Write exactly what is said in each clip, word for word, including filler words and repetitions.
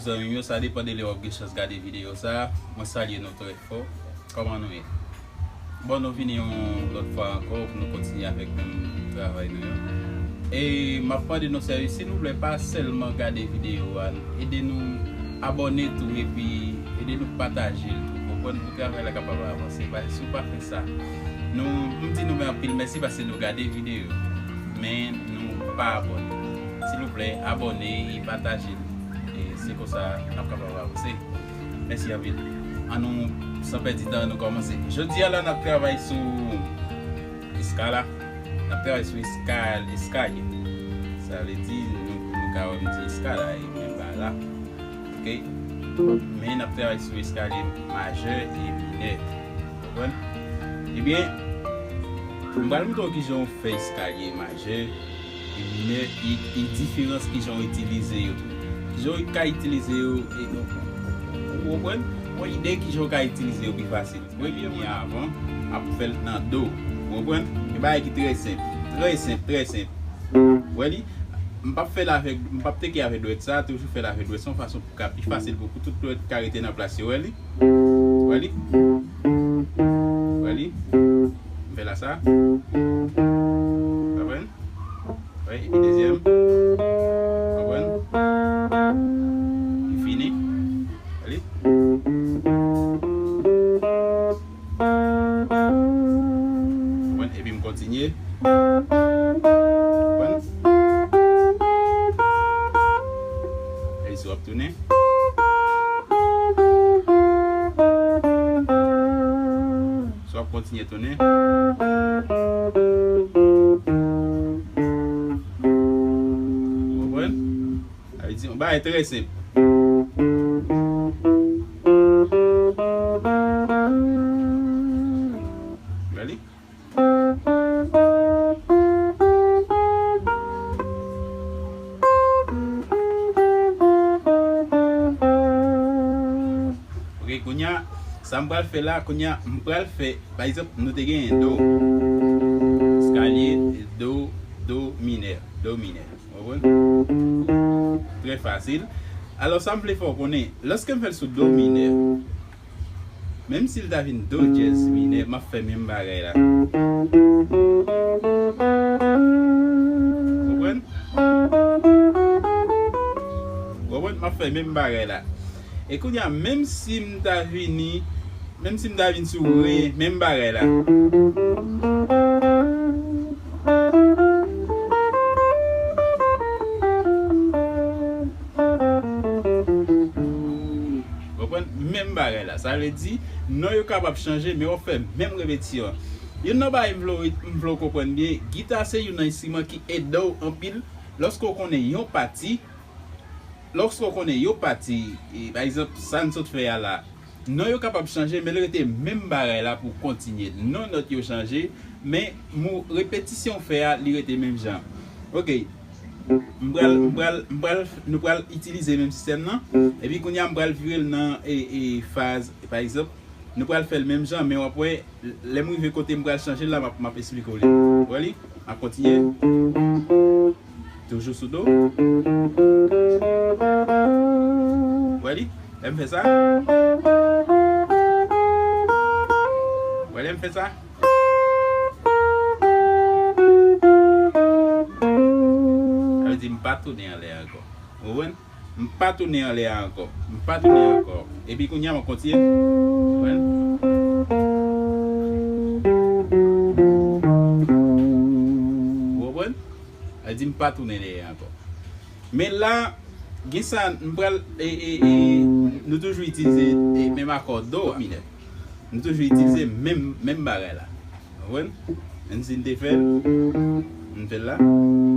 Zanmi m yo, sa depann de lè w ap gen chans gade videyo sa a. Mwen salye nou trè fò. Kòman nou ye? Bon, nou vini yon lòt fwa ankò pou nou kontinye avèk menm travay nou yo. E m ap mande nou sèvis, silvouplè, pa sèlman gade videyo a, ede nou abòne tou, epi ede nou pataje l tou. Konprann, pou travay la kapab avanse. Paske si w pa fè sa, nou, m di nou men anpil mèsi paske nou gade videyo, men nou pa abòne. Silvouplè, abòne e pataje l. E se konsa n ap kapab avanse. Mèsi anpil. An nou, san pèdi tan, an nou kòmanse. Jodi a la, n ap travay sou eskala. N ap travay sou eskal, eskalye. Sa vle di, nou, nou ka wè m di eskala, e menm ba la. Oke? Men n ap travay sou eskalye majè e minè. Konprann? Ebyen, m pral montre w kijan w fè eskalye majè e minè, e, e diferans kijan w itilize yo tou. Kijan w ka itilize yo, e, ou, ou konprann? Yon ide kijan w ka itilize yo pi fasil. Premye mwen avan, ap fè l nan do. Ou konprann? E bagay ki trè senp. Trè senp, trè senp. Ou wè li? M p ap fè l avèk, m p ap teke avèk dwèt sa, toujou fè l avèk dwèt sa, yon fason pou ka pi fasil pou, pou tout dwèt ka rete nan plas yo. Ou wè li? Ou wè li? Ou wè li? M fè la sa. Konprann? Wi, epi dezyèm. Konprann? Li fini. Wè li? Konprann? Epi m kontinye. Konprann? Epi si w ap tounen. Si w ap kontinye tounen. Ou konprann? Sa vle di, yon bagay trè senp. Gade. Ok, kounye a, sa m pral fè la, kounye a, m pral fè, pa egzanp, nou te genyen do, eskalye, do, do minè, do minè. Ou konprann? Trè fasil. Alò, sa m vle fè w konnen, lòske m fè l sou do minè, menm si l ta vin do dyèz minè, m ap fè menm bagay la. Konprann? Konprann? M ap fè menm bagay la. E kounye a, menm si m ta vini, menm si m ta vin sou re, menm bagay la. Konprann? Menm bagay la. Sa vle di, non yo kapab chanje, men w ap fè menm repetisyon an. Youn nan bagay m vle w, m vle w konprann byen, gita se youn nan enstriman ki ede w anpil lòske w konnen yon pati, lòske w konnen yon pati, e, pa egzanp, sa n sot fè a la, non yo kapab chanje, men l rete menm bagay la pou w kontinye. Non nòt yo chanje, men mo, repetisyon w fè a, li rete menm jan. Ok. M pral, m pral, m pral, nou pral itilize menm sistèm nan. Epi kounye a, m pral vire l nan, e, e, faz, pa egzanp, nou pral fè l menm jan, men w ap wè, lè m rive kote m pral chanje l la, m ap, m ap esplike w li. Ou wè li? M ap kontinye. Toujou sou do. Ou wè li? Lè m fè sa. Ou wè lè m fè sa. Sa vle di m pa tounen anlè ankò. Ou konprann? M pa tounen anlè a ankò. M pa tounen ankò. Epi kounye a, m ap kontinye. Ou konprann? Ou konprann? Sa vle di m pa tounen dèyè ankò. Men la, gen sa, m pral, e, e, e, nou toujou itilize, e, menm akò do a minè. Nou toujou itilize menm, menm bagay la. Ou konprann? Menm si n te fè l, n fè l la. Konprann?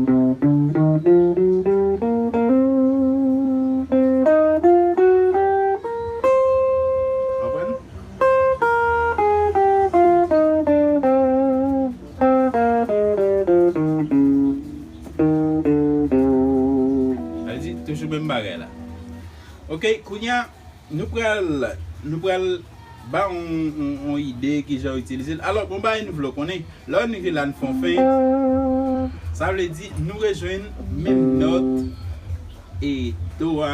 Sa vle di, toujou menm bagay la. Ok, kounye a, nou pral, nou pral ba yon, yon, yon ide kijan w itilize l. Alò, bon bagay nou vle w konnen, lè w rive la, n fè yon fen, sa vle di nou rejwenn menm nòt e do a,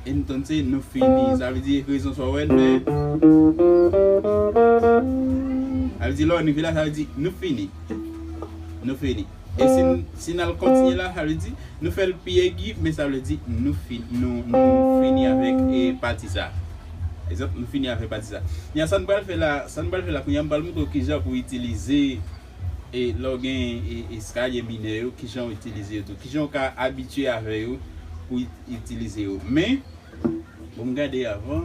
Entonces, nou fini. Sa vle di rezon sa w wè n fè. Sa vle di lè w rive la, sa vle di nou fini. Nou fini. E si n, si n al kontinye la, sa vle di nou fè l pi egi, men sa vle di nou fini, nou, nou fini avèk, e, pati sa. Egzanp, nou fini avèk pati sa. Kounye a, sa n pral fè la, sa n pral fè la, kounye a, m pral montre w kijan pou w itilize, e, lè w gen, e, eskalye minè yo, kijan w itilize yo tou, kijan w ka abitye avè yo pou w it-, itilize yo. Men, bon, m gade avan.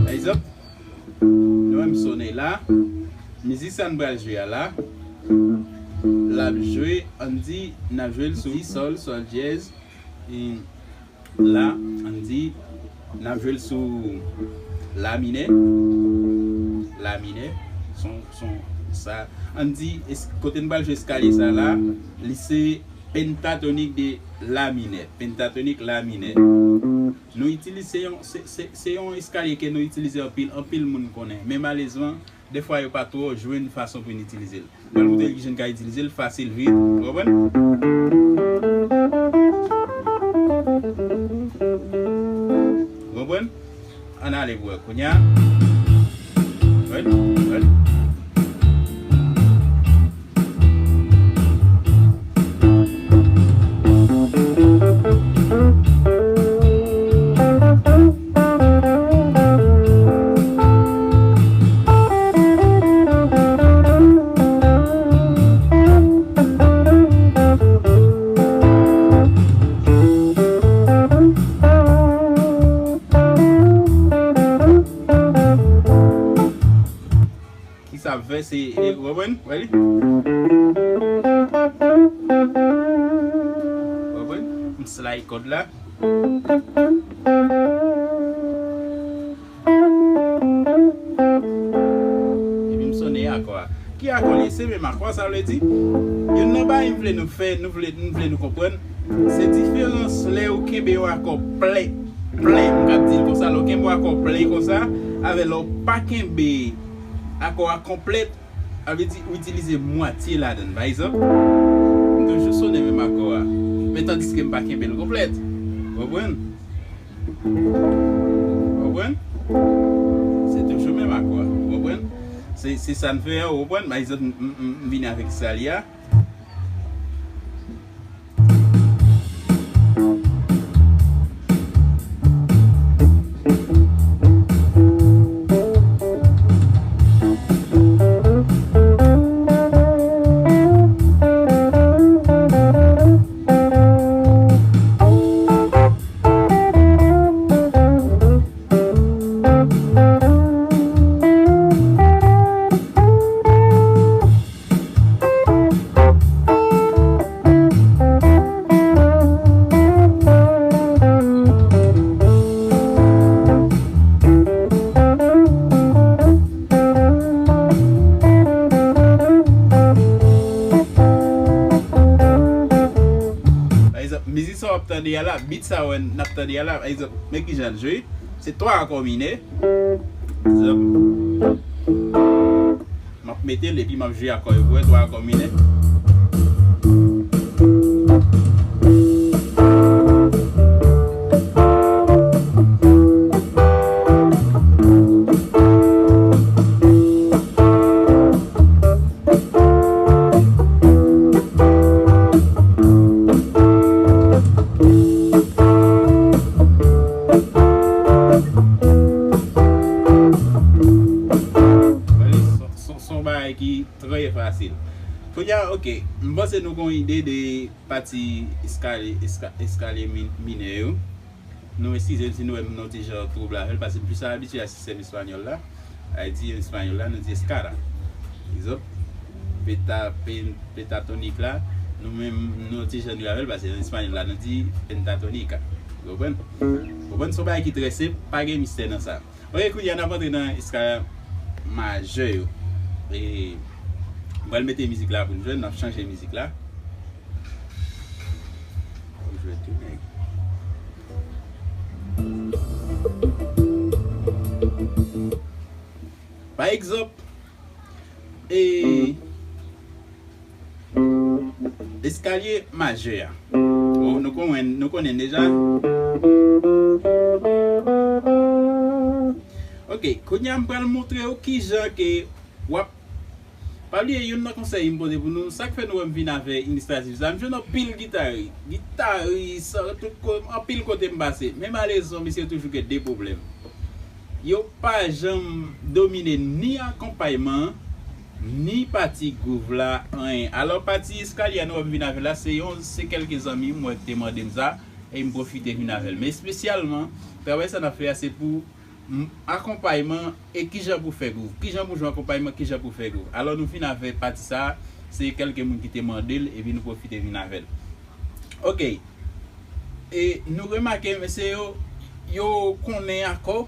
Pa egzanp, nou menm sone la. Mizik sa n pral jwe a la. L ap jwe, ann di, n ap jwe l sou di, sòl, sòl dyèz. E, la, ann di, n ap jwe l sou la minè. La minè, son, son, sa, ann di, es-, kote n pral jwe eskalye sa la, li se pentatonik de la minè. Pentatonik la minè. Nou itilize, se yon, se, se, se yon eskalye ke nou itilize anpil, anpil moun konnen. Men malezman, defwa yo pa twò jwenn fason pou n itilize l. Mwen montre l kijan n ka itilize l fasil, vit. Ou konprann? Ou konprann? Ann ale pou wè kounye a. Wè, wè. Ki sa ap fè se, e, ou konprann? Wè li? Ou konprann? M slide kòd la. Epi m sonnen akò a. Ki akò li ye? Se menm akò a, sa vle di. Youn nan bagay m vle nou fè, nou vle, m vle nou konprann, se diferans lè ou kenbe yon akò plen, plen, m ka di l konsa, lè ou kenbe yon akò plen konsa, avè lè ou pa kenbe akò a konplèt, sa vle di ou itilize mwatye ladan l. Pa egzanp, m toujou sonnen menm akò a, men tandiske m pa kenbe l konplèt. Ou konprann? Ou konprann? Se toujou menm akò a. Ou konprann? Se, se sa n fè a, ou konprann? Pa egzanp, m, m, m, m vini avèk eskalye a. Pa egzanp, mizik sa w ap tande a la, beat sa w wè n ap tande a la, pa egzanp, men kijan l jwe. Se twa akò minè. Egzanp, m ap mete l epi m ap jwe akò yo pou wè, twa akò minè. Son, son bagay ki trè fasil. Kounye a, oke, m panse nou gen yon ide de pati eskalye, eska-, eskalye mi-, minè yo. Nou eskize m si nou wè m nan yon ti jan twoub la avè l, paske m plis abitye a sistèm espanyòl la. Sa vle di espanyòl la, nou di escala. Egzanp, penta-, pen-, pentatonik la, nou menm, nou yon ti jan nou avè l, paske nan espanyòl la, nou di pentatónica. Ou konprann? Ou konprann? Se yon bagay ki trè senp, pa gen mistè nan sa. Oke, kounye a n ap antre nan eskala majè yo. E, m pral mete mizik la pou n jwenn, n ap chanje mizik la. N ap jwe tou nèg. Pa egzanp, e, Eskalye majè a. Oh, nou konnen, nou konnen deja. Ok, kounye a m pral montre w kijan ke w ap. Pa bliye, youn nan konsèy m pote pou nou, sa k fè nou wè m vin avè inisyatèv sa, m jwenn anpil gitaris, gitaris, tout ko-, anpil kote m pase. Men malerezman, misye toujou gen de pwoblèm. Yo pa janm domine ni akonpayman, ni pati gwouv la, anyen. Alò, pati eskalye a nou wè m vin avè l la, se yon, se kèlke zanmi m wè ki te mande m sa, e m pwofite vin avè l. Men espesyalman, travay sa n ap fè a, se pou m, akonpayman e kijan pou fè gwouv, kijan pou jwe akonpayman, kijan pou fè gwouv. Alò, nou vin avè pati sa, se kèlke moun ki te mande l, epi nou pwofite vin avè l. Ok. E nou remake, mesye yo, yo konnen akò,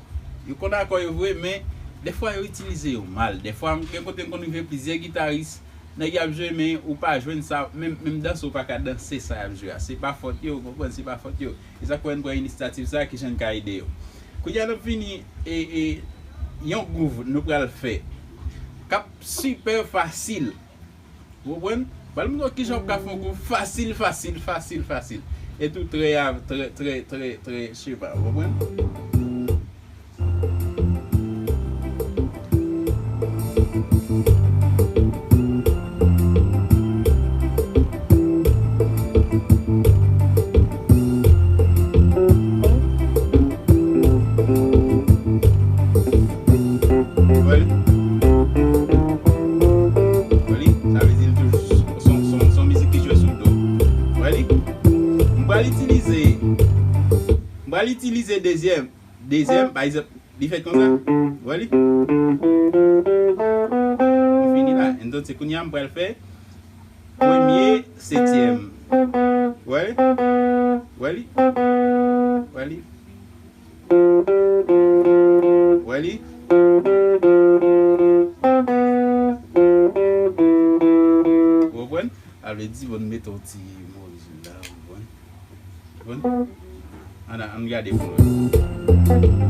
yo konnen akò yo vre, men dèfwa yo itilize yo mal. Dèfwa, gen kote m konn rive plizyè gitaris, nèg y ap jwe, men ou pa jwenn sa, menm, menm danse ou pa ka danse sa y ap jwe a. Se pa fòt yo, ou konprann, se pa fòt yo. E sa k fè n pran inisyativ sa, kijan n ka ede yo. Kounye a n ap vini, e, e, yon gwouv nou pral fè k ap sipè fasil. Ou konprann? Pral montre w kijan w ka fè yon gwouv fasil, fasil, fasil, fasil. E tou trè, trè, trè, trè, trè sepa. Ou konprann? Wè li. Wè li. Sa vle di l toujou s-, s-, s-, s-, s-, on mizik ki jwe sou do. Wè li. M pral itilize, m pral itilize dezyèm, dezyèm, pa egzanp, li fèt konsa. Wè li. M fini la. Entonces, kounye a, m pral fè premye setyèm. Wè li. Wè li. Wè li. Wè li. Ou konprann? Sa vle di, bon, mete yon ti mozi la, ou konprann? Bon. Ann, ann gade pou nou wè.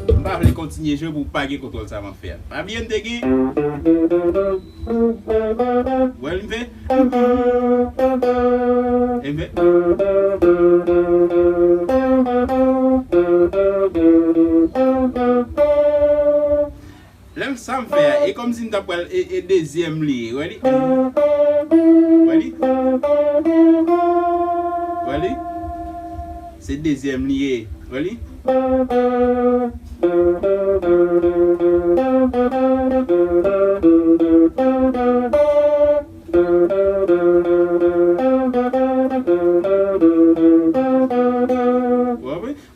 M pa vle kontinye jwe pou w pa gen kontwòl sa m ap fè a. Pa bliye m te gen. Wè l m fè. E m fè. Lè m sa m fè a, e kòmsi m t ap pral, e, e dezyèm li ye. Wè li. Wè li. Wè li. Se dezyèm li ye. Wè li. Ou konprann?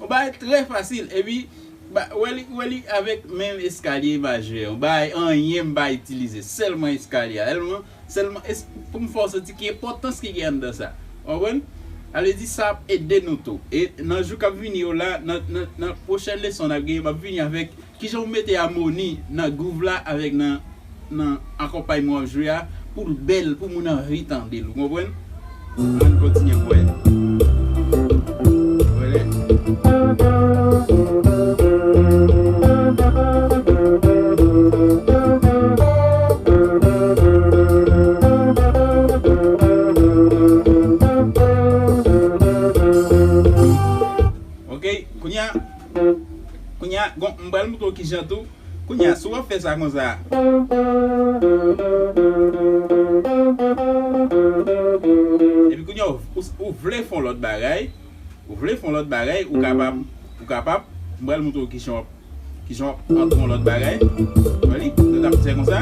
Yon bagay trè fasil. Epi, ba, wè li, wè li avèk menm eskalye majè. Yon bagay anyen m pa itilize. Sèlman eskalye a. Sèlman, sèlman es-, pou m fè w santi ki enpòtans ki gen anndan sa. Ou konprann? Sa vle di sa ap ede nou tou. E nan jou k ap vini yo la, nan, nan, nan pwochèn leson n ap genyen, m ap vini avèk kijan w mete amoni nan gwouv la avèk nan, nan akonpayman w ap jwe a pou l bèl, pou moun anvi tande l. Ou konprann? Ann kontinye pou wè. Wè lè. Ok, kounye a, kounye a, bon, m pral montre w kijan tou. Kounye a, si w ap fè sa konsa, epi kounye a, ou, ou, ou vle fè yon lòt bagay, ou vle fè yon lòt bagay, ou kapab, ou kapab, m pral montre w kijan w ap, kijan w ap antre yon lòt bagay. Wè li, nou t ap fè konsa.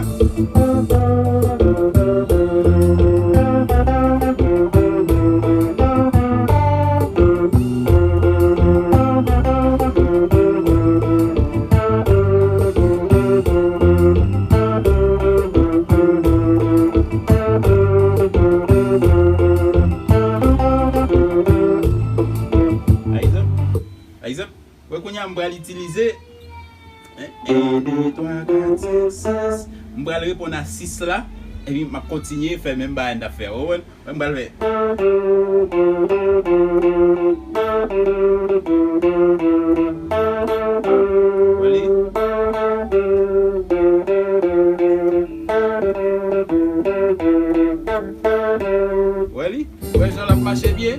M pral itilize en, de, twa, kat, senk, sis. M pral reponn a sis la, epi m ap kontinye fè menm bagay m t ap fè a. Ou konprann? M pral fè. Wè li? Wè li? Wè jan l ap mache byen?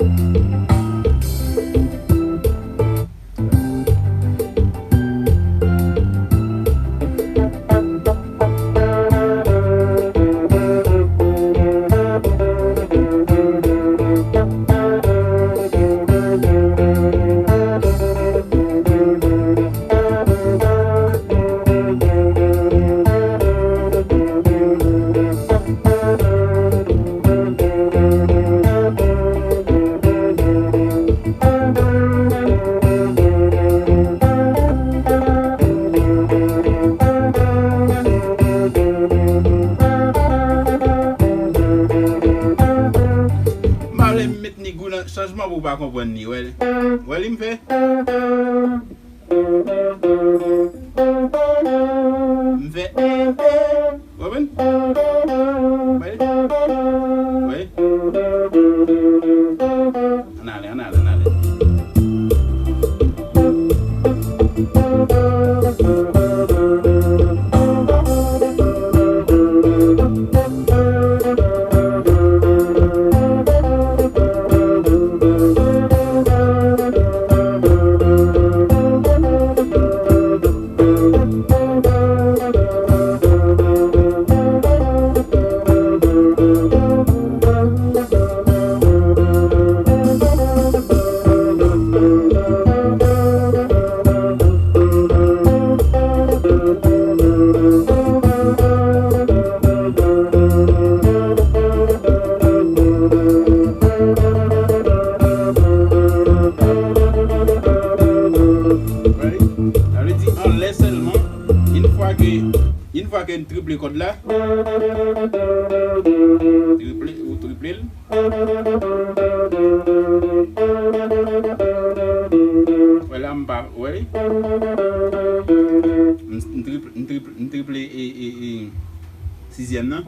M pa vle m met ni gou nan chanjman pou w pa konprann ni. Wè, wè li m fè. M fè. Ou konprann? Wi. Wi. Ann ale, ann ale, ann ale. Sa vle di anlè sèlman, yon fwa ke, yon fwa ke n triple kòd la, triple, ou triple l. Wè la, m pa, wè li? M, m triple, m triple, m triple e, e, e, sizyèm nan.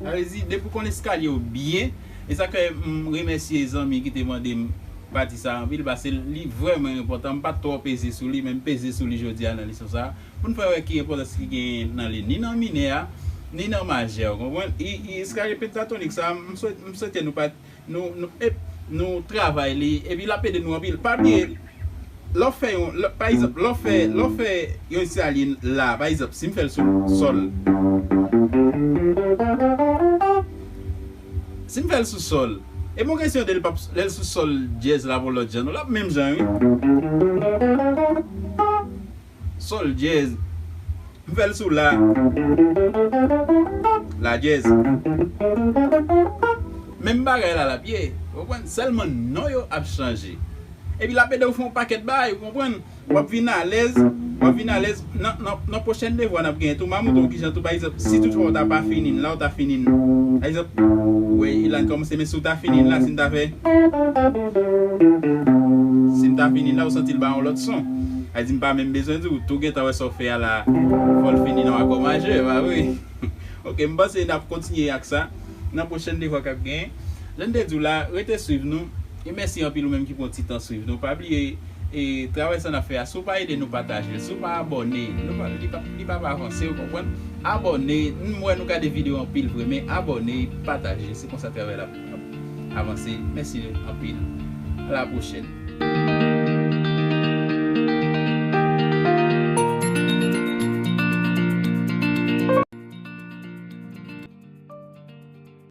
Sa vle di, depi w konn eskalye w byen, e sa k fè m remèsye zanmi ki te mande m pati sa anpil, paske li vrèman enpòtan. M pa t twò peze sou li, men m peze sou li jodi a nan leson sa a, pou n fè wè ki enpòtans ki genyen nan li, ni nan minè a, ni nan majè, w konprann? E, e eskalye pentatonik sa a, m swete, m swete nou pa nou, nou, ep, nou travay li, epi l ap ede nou anpil. Pa bliye, lè w fè yon, lè, pa egzanp, lè w fè, lè w fè yon eskalye la, pa egzanp, si m fè l sou sòl, si m fè l sou sòl, e bon kesyon de l p ap, lè l sou sòl dyèz la pou lòt jan, non, l ap menm jan, wi. Sòl dyèz. M fè l sou la. La dyèz. Menm bagay la l ap ye. Ou konprann? Sèlman non yo ap chanje. Epi l ap ede w fè yon pakèt bagay, ou konprann? W ap vin alèz, w ap vin alèz. Nan, nan, nan pwochèn devwa n ap genyen tou, m a montre w kijan tou, pa egzanp, si toutfwa w ta pa fini n la, w ta fini n, pa egzanp, wè, Ilan kòmanse, men si w ta fini n la, si n ta fè, si n ta fini n la, w santi l ba yon lòt son. Sa di m pa menm bezwen di w, tou gentan wè sa w fè a la, fò l fini nan akò majè, pa vre? Ok, m panse n ap kontinye ak sa nan pwochèn devwa k ap genyen. Jan n te di w la, rete swiv nou. E mèsi anpil ou menm ki pran ti tan swiv nou. Pa bliye, e, travay sa n ap fè a, si w pa ede nou pataje l, si w pa abòne, nou pa, li p ap, li p ap avanse, ou konprann? Abòne, m wè nou gade videyo anpil vre, men abòne, pataje, se konsa travay la ap avanse. Mèsi anpil. A la pwochèn.